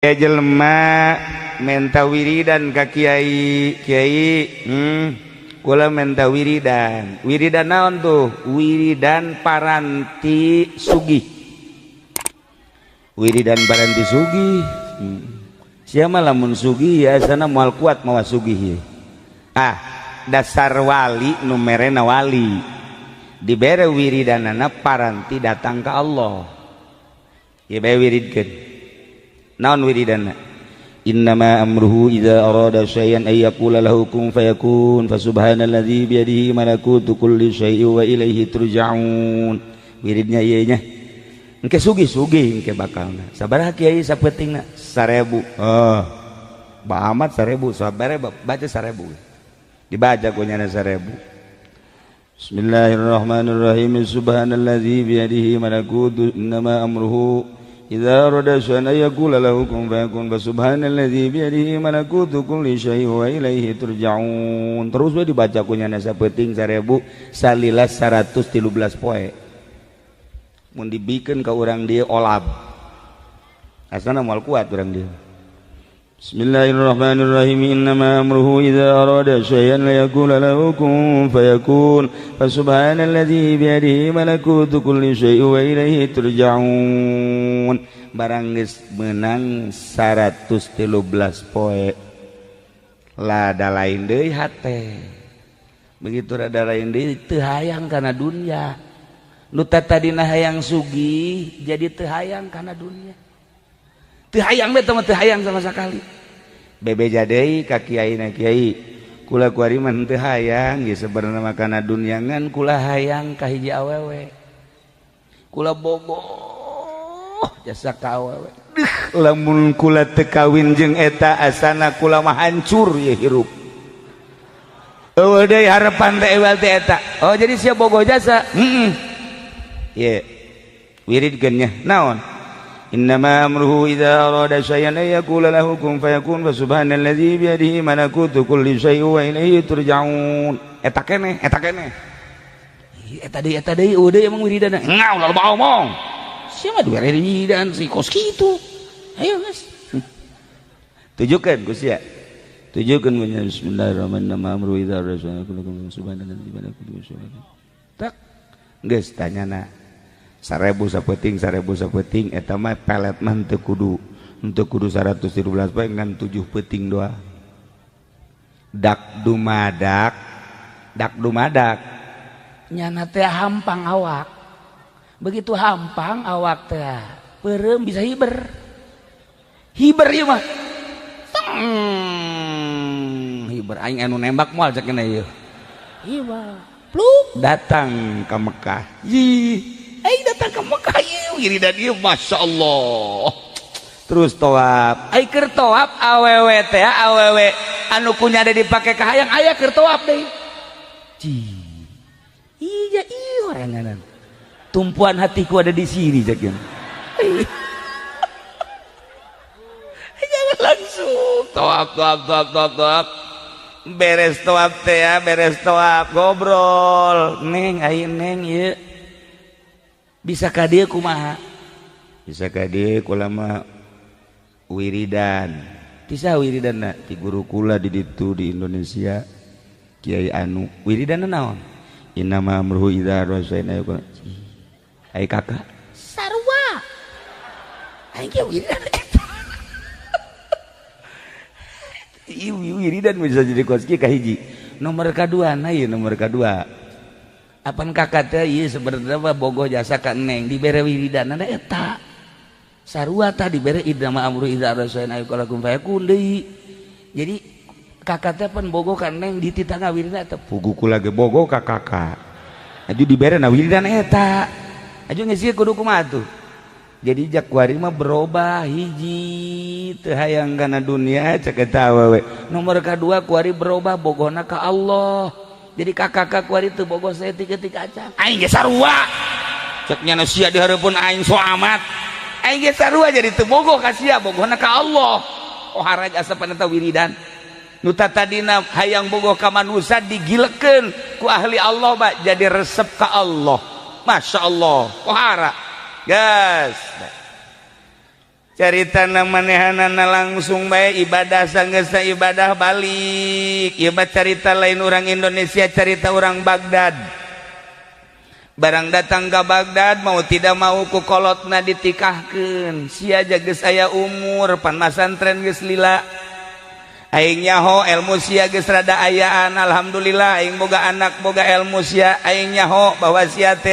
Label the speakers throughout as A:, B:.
A: Jelema menta wiridan ka kiai. Kiai, kula menta wiridan. Wiridan naon tuh? Wiridan paranti sugih. Wiridan paranti sugih. Siapa lamun sugih ya sana moal kuat mawa sugih. Ah, dasar wali nu merena wali dibere wiridanana paranti datang ke Allah ya, bae wiridkeun. Naon wiridana? Innama amruhu idza arada syai'an ay yaqula lahu kun fayakun, fa subhanalladzi biyadihi malakutu kulli syai'in wa ilaihi turja'un. Wiridnya ieu nya, engke sugih-sugih engke bakalna. Sabaraha, Kiai, sapeutingna? 1000. Oh, ba amat 1000. Sabaraha baca 1000, dibaca ku nyana 1000. Bismillahirrahmanirrahim. Subhanalladzi biyadihi malakutu, innama amruhu idza arada syai'an ay yaqula lahu kun fayakun, fa subhanalladzi biyadihi malakutu kulli syai'in wa ilaihi turja'un. Terus we dibaca ku nyana sapeuting 1000 salila 113 poe. Mun dibikeun ka urang dieu olab, asana moal kuat urang dieu. Bismillahirrahmanirrahim. Innama amruhu idza arada syai'an la yaqula lahu kun fayakun, fa subhanalladzi biyadihi malakutu kulli syai'in wa ilaihi turja'un. Barang geus meunang 113 poe, lada lain deui hate. Begitu rada lain deui, teu hayang kana dunya. Nu tadina hayang sugih jadi teu hayang kana dunya. Teu hayang beta mah, teu hayang sama sekali. Bebeja deui ka kiai na, "Kiai, kula kuari mah teu hayang ge sebenarnya mah kana dunya, ngan kula hayang ka hiji awewe. Kula bogoh jasa ka awewe. Deuh, lamun kula teu kawin jeung eta asana kula mah hancur ye hirup. Eueuh deui harapan teh ewal teh eta." "Oh, jadi sia bogoh jasa?" "Heeh." "Ye, wiridkeun nya." "Naon?" Innama amruhu idza arada syai'an ay yaqula lahu kun fayakun, fa subhanalladzi biyadihi malakutu kulli syai'in wa ilaihi turja'un. Eta keneh, eta keneh. Eta deui, eta deui, eueuh deui emang wiridana. Ngau lalu omong. Sia mah dua wiridan si kos kitu. Ayo geus. Tujukeun ku sia. Tujukeun ku nya. Bismillahirrahmanirrahim. Amru idza arada syai'an subhanalladzi biyadihi malakutu kulli syai'in. Tak. Geus tanyana 1000 sapeuting, 1000 sapeuting, eta mah pelet mah teu kudu 113 poe, ngan 7 peuting doa. Dak dumadak, dak dumadak.
B: Nyana teh hampang awak. Begitu hampang awak teh peureum bisa hiber. Hiber ieu mah. Teng,
A: hiber aing anu nembak moal cek ieu.
B: Hiber. Pluk.
A: Datang ke Mekah. Ih, aing datang ke Mekah ieu wiridan ieu, Masya Allah. Terus tawaf. Ai keur tawaf awewe teh, awewe anu kunya ada dipake ka hayang aya keur tawaf deui. Ci. Iya, iya oranganan. Tumpuan hatiku ada di sini cek. Jangan langsung tawaf, tawaf, tawaf, tawaf, tawaf. Beres tawaf teh ya, beres tawaf ngobrol. "Neng, ai neng ieu bisa ka dieu kumaha?" "Bisa ka dieu kula mah wiridan." "Ti saha wiridanna?" "Ti guru kula di ditu di Indonesia, Kiai anu." "Wiridanna naon?" "Innama amruhu idza arada syai'an." Ai kakak
B: Sarua. Aing ge wiridan eta.
A: Ieu wiridan bisa jadi kos kieu. Kahiji, nomor kadua na ieu, nomor kadua apan kakak teh ieu sebenarnya mah bogoh jasa ka neng, dibere wiridan na eta sarua tah, dibere innama amru idza arada syai'an ay yaqula kun fayakun deui. Jadi kakak teh pan bogoh ka neng, dititah wiridan eta. Puguh kula ge bogoh ka kakak, aju dibere na wiridan eta, aju geus ieu kudu kumaha tuh? Jadi jak kuari mah berubah, hiji teu hayang kana dunia cek eta awewe, nomor kadua kuari berubah bogohna ka Allah. Jadi kakak kuari teu bogoh saeutik-eutik acan. Aing ge sarua cek nyana, sia di hareupeun aing so amat. Aing ge sarua, jadi teu bogoh ka sia, bogohna ka Allah. Oh, haraj asapan eta wiridan. Nu tadina hayang bogoh ka manusia digilekeun ku ahli Allah, Pak, jadi resep ka Allah. Masya Allah, kohara gas. Carita manehanana langsung bae ibadah, sanggeusna ibadah balik. Ieu mah carita lain orang Indonesia, carita orang Baghdad. Barang datang ke Baghdad, mau tidak mau ku kolotna ditikahkeun. Sia geus aya umur pan, masantren geus lila. Aing nyaho ilmu sia geus rada ayaan, alhamdulillah aing boga anak boga ilmu sia. Aing nyaho bahwa sia teh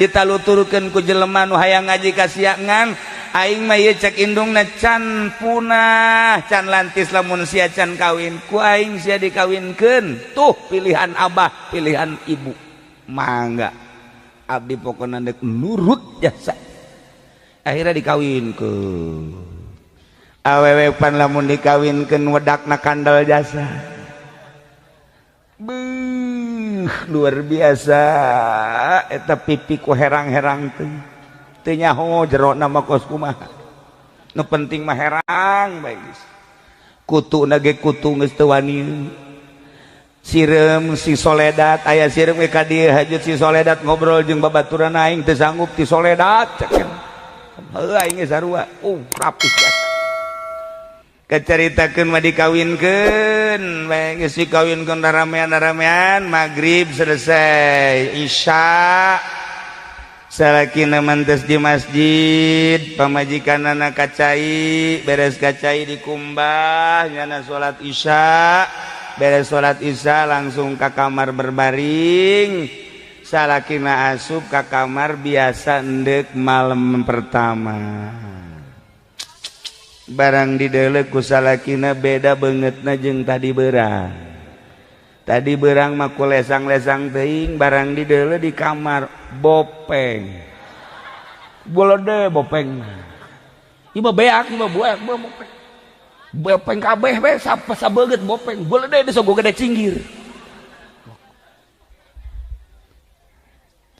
A: ditaluturkeun ku jelema nu hayang ngaji ka sia, ngan aing mah ieu cek indungna can punah, can lantis lamun sia can kawin. Ku aing sia dikawinkeun. Tuh pilihan abah, pilihan ibu, mangga abdi pokona dek nurut jasa. Akhirnya dikawinkeun. Awewe pan lamun dikawinkeun wedakna kandel jasa. Beuh, luar biasa eta pipi ku herang-herang teh. Teu nyaho jerona mah kos kumaha, nu penting mah herang bae geus. Kutu ge kutu geus teu wani. Sireum si soledat aya, sireum ge ka dieu hajut. Si soledat ngobrol jeung babaturan, "Aing teu sanggup ti soledat," cek. Heuh, aing ge sarua. Rapih jasa. Keceritakeun mah dikawinkeun bae geus, dikawinkeun ramean-ramean. Maghrib selesai, Isya, salakina mantes di masjid, pamajikanana kacai. Beres kacai dikumbah, nyana salat Isya. Beres salat Isya langsung ke kamar berbaring. Salakina asup ke kamar biasa endek malam pertama. Barang didelek ku salakina, beda bangetna jeung tadi berang. Tadi berang mah ku lesang-lesang teuing. Barang didelek di kamar, bopeng bolode bopeng. Ieu mah beak, ieu mah buak bopeng. Bopeng kabeh we, sabeungeut bopeng bolode geus gede cinggir.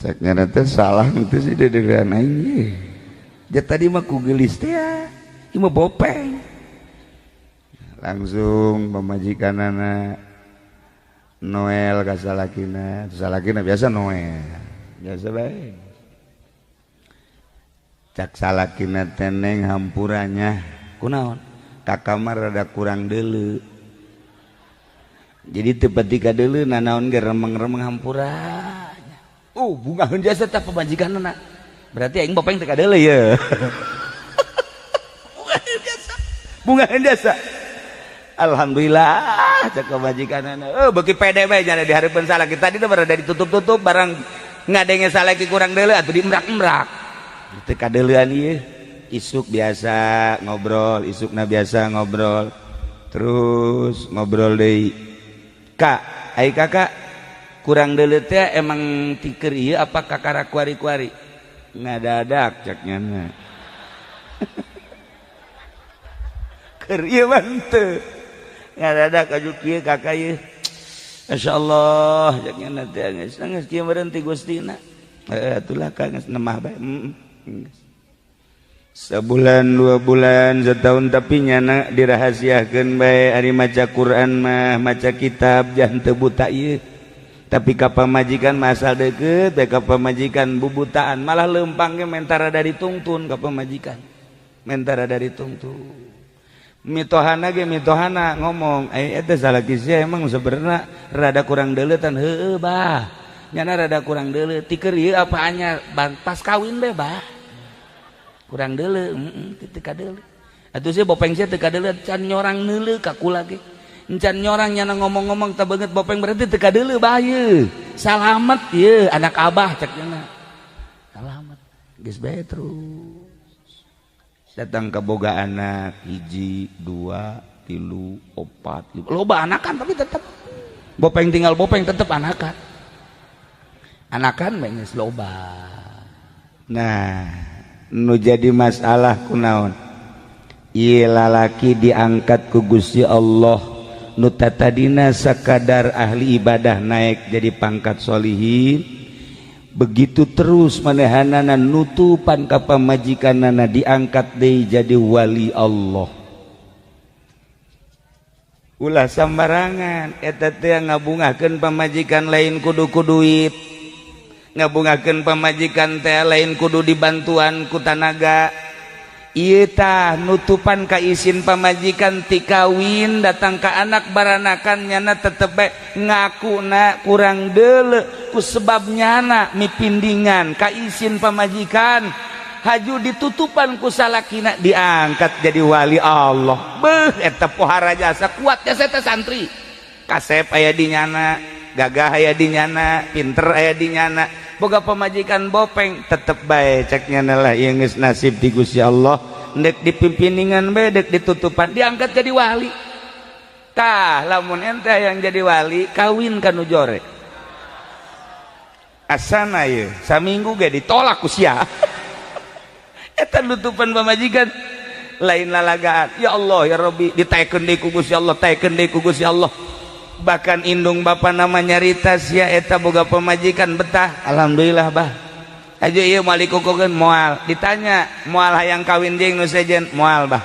A: Cek nyana teh salah teh sih dedegan aing. Ja tadi mah ku geulis teh ya. Ieu mah bopeng. Langsung pamajikanana Noel ka salakina, salakina biasa Noel. Biasa bae. Cak salakina, "Teneng, hampuranya." "Kunaon?" "Ka kamar rada kurang deuleu." Jadi teu pati kadeuleu nanaon ge remeng-remeng, hampura. Bungaheun jasa teh pamajikanna. Berarti aing bopeng teu kadeuleu ye. Bungaheun jasa. "Alhamdulillah," cek pamajikanana. Oh, beuki pede bae jana di hareupeun salaki. Tadi teh berada ditutup-tutup, barang ngadenge salaki kurang deuleu atuh diemrak-emrak. Teu kadeuleuan ieu. Isuk biasa ngobrol, isukna biasa ngobrol. Terus ngobrol deui. "Kak, ai kakak kurang deuleu teh emang tiker ieu apa kakara kuari-kuari?" "Ngadadak," cek nyana. "Keur ieu mah henteu. Ngadadak aju kieu kakak ieu." "Masyaallah," cek nyana teh, geus geus kieu meureun ti Gustina. Heuh atulah ka geus nemah bae. Geus. Sebulan, 2 bulan, setahun, tapi nyana dirahasiakeun bae. Ari maca Quran mah, maca kitab jangan teu buta ieu. Tapi ka pamajikan masa deket bae, ka pamajikan bubutaan, malah lempang ge mentara dari tungtun ka pamajikan. Mentara dari tungtun. Mitohana ge mitohana ngomong, "Eh, eta salaki sia emang sebenarnya rada kurang deuleutan." "Heueuh bah." Nyana rada kurang deuleu. "Tiker ieu apa anyar? Pas kawin bae bah. Kurang deuleu, heeh, teu kadeuleu. Atuh sia bopeng sia teu kadeuleu, can nyorang neuleu ka kula ge. Encan nyorang nyana ngomong-ngomong teu beungeut bopeng, berarti teu kadeuleu bah ieu. Salamet ieu anak abah," cek nyana. Salamet. Geus bae terus. Datang ke boga anak hiji, dua, tilu, opat, lima. Loba anakan tapi tetep bopeng tinggal bopeng, tetep anakan. Anakan bae geus loba. Nah, nu jadi masalah kunaon? Ieu lalaki diangkat ku Gusti Allah, nu tatadina sakadar ahli ibadah naik jadi pangkat solihin. Begitu terus manehanana nutupan ka pamajikanana, diangkat deui jadi wali Allah. Ulah sambarangan eta teh ngabungahkeun pamajikan lain kudu ku duit, ngabungahkeun pamajikan teh lain kudu dibantuan ku tanaga.
B: Ieu tah nutupan ka isin pamajikan ti kawin datang ka anak baranakan, nyana tetep bae ngakuna kurang deuleu ku sebab nyana mipindingan ka isin pamajikan. Haju ditutupan ku salakina, diangkat jadi wali Allah. Beuh, eta pohara jasa, kuat jasa eta santri. Kasep aya di nyana, gagah aya di nyana, pinter aya di nyana, boga pamajikan bopeng, tetep bae cek nyana lah, ieu geus nasib di Gusti Allah. Ndek dipimpiningan bae, dek ditutupan, diangkat jadi wali. Tah, lamun ente yang jadi wali, kawin ka nu jore. Asana ye saminggu ge ditolak ku sia. Eta nutupan pamajikan lain lalagaan. Ya Allah, ya Rabbi, ditaekeun deui ku Gusti Allah, taekeun deui ku Gusti Allah. Bahkan indung bapa nama nyarita, sia eta boga pamajikan betah, alhamdulillah bah. Aja ieu moal dikukukeun, moal. Ditanya, moal hayang kawin jeung nu sejen? Moal, bah.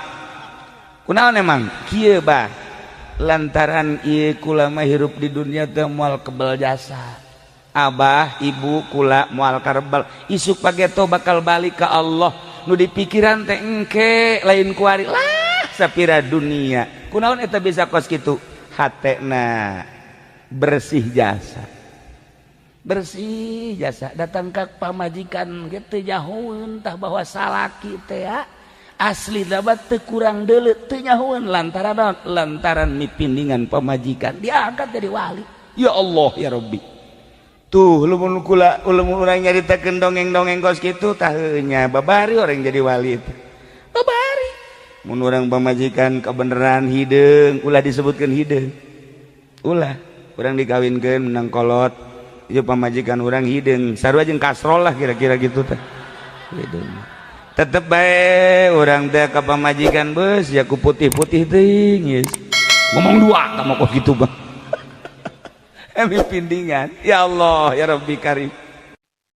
B: Kunaon emang kieu, bah? Lantaran ieu kula mah hirup di dunia teh moal kebel jasa abah ibu kula, moal karebel. Isuk pageto bakal balik ke Allah. Nu dipikiran teh engke, lain kuari lah sapira dunia. Kunaon eta bisa kos kitu? Hatena bersih, jasa bersih, jasa datang ke pamajikan gitu nyahoeun tah bahwa salaki teh ya asli dapat teu kurang deuleu, teu nyahoeun. Lantaran naon? Lantaran mipindingan pamajikan, diangkat jadi wali. Ya Allah, ya Rabbi. Tuh, lamun kula, lamun urang nyaritakeun dongeng-dongeng kos kitu tah nya babari orang jadi wali itu babari. Mun urang pamajikan kebenaran hideung, ulah disebutkeun hideung, ulah. Urang dikawinkeun menang kolot ieu, pamajikan urang hideung sarua jeung kasrol lah, kira-kira gitu teh hideung. Tetep bae urang teh ka pamajikan, beus ya ku putih-putih teuing geus ngomong dua kamu kok gitu bang. Emi pindingan. Ya Allah, ya Rabbi Karim.